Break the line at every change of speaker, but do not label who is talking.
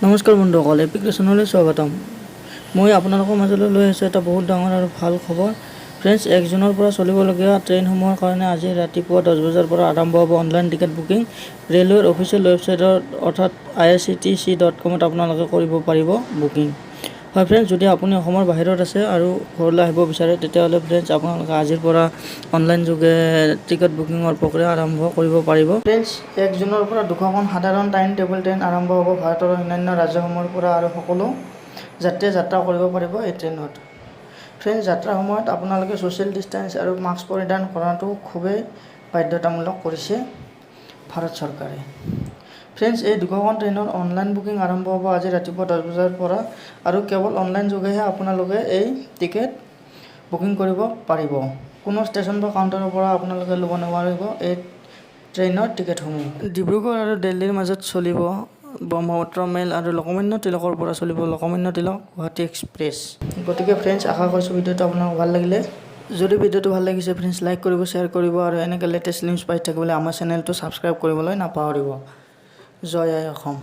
নমস্কাৰ বন্ধুসকল, এপ্লিকেশ্যনলৈ স্বাগতম। মই আপোনালোকৰ মাজলৈ লৈ আহিছোঁ এটা বহুত ডাঙৰ আৰু ভাল খবৰ। ফ্ৰেণ্ডছ, 1 জুনৰ পৰা চলিবলগীয়া ট্ৰেইনসমূহৰ কাৰণে আজি ৰাতিপুৱা 10 বজাৰ পৰা আৰম্ভ হ'ব অনলাইন টিকেট বুকিং। ৰে'লৱেৰ অফিচিয়েল ৱেবছাইটত অৰ্থাৎ irctc.comত আপোনালোকে কৰিব পাৰিব বুকিং। হয় ফ্ৰেণ্ডছ, যদি আপুনি অসমৰ বাহিৰত আছে আৰু ঘৰলৈ আহিব বিচাৰে, তেতিয়াহ'লে ফ্ৰেণ্ডছ, আপোনালোকে আজিৰ পৰা অনলাইন যোগে টিকেট বুকিঙৰ প্ৰক্ৰিয়া আৰম্ভ কৰিব পাৰিব। ফ্ৰেণ্ডছ, 1 জুনৰ পৰা 200খন সাধাৰণ টাইম টেবুল ট্ৰেইন আৰম্ভ হ'ব ভাৰতৰ অন্যান্য ৰাজ্যসমূহৰ পৰা আৰু সকলো যাত্ৰীয়ে যাত্ৰা কৰিব পাৰিব এই ট্ৰেইনত। ফ্ৰেণ্ডছ, যাত্ৰাৰ সময়ত আপোনালোকে ছ'চিয়েল ডিষ্টেঞ্চ আৰু মাস্ক পৰিধান কৰাটো খুবেই বাধ্যতামূলক কৰিছে ভাৰত চৰকাৰে। ফ্ৰেণ্ডছ, এই 200খন ট্ৰেইনৰ অনলাইন বুকিং আৰম্ভ হ'ব আজি ৰাতিপুৱা 10 বজাৰ পৰা আৰু কেৱল অনলাইন যোগেহে আপোনালোকে এই টিকেট বুকিং কৰিব পাৰিব। কোনো ষ্টেচন বা কাউণ্টাৰৰ পৰা আপোনালোকে ল'ব নোৱাৰিব এই ট্ৰেইনৰ টিকেটসমূহ। ডিব্ৰুগড় আৰু দিল্লীৰ মাজত চলিব ব্ৰহ্মপুত্ৰ মেইল আৰু লোকমান্য তিলকৰ পৰা চলিব লোকমান্য তিলক গুৱাহাটী এক্সপ্ৰেছ। গতিকে ফ্ৰেণ্ডছ, আশা কৰিছোঁ ভিডিঅ'টো আপোনালোকৰ ভাল লাগিলে। যদি ভিডিঅ'টো ভাল লাগিছে ফ্ৰেণ্ডছ, লাইক কৰিব, শ্বেয়াৰ কৰিব আৰু এনেকৈ লেটেষ্ট নিউজ পাই থাকিবলৈ আমাৰ চেনেলটো ছাবস্ক্ৰাইব কৰিবলৈ নাপাহৰিব। জয় আই অসম।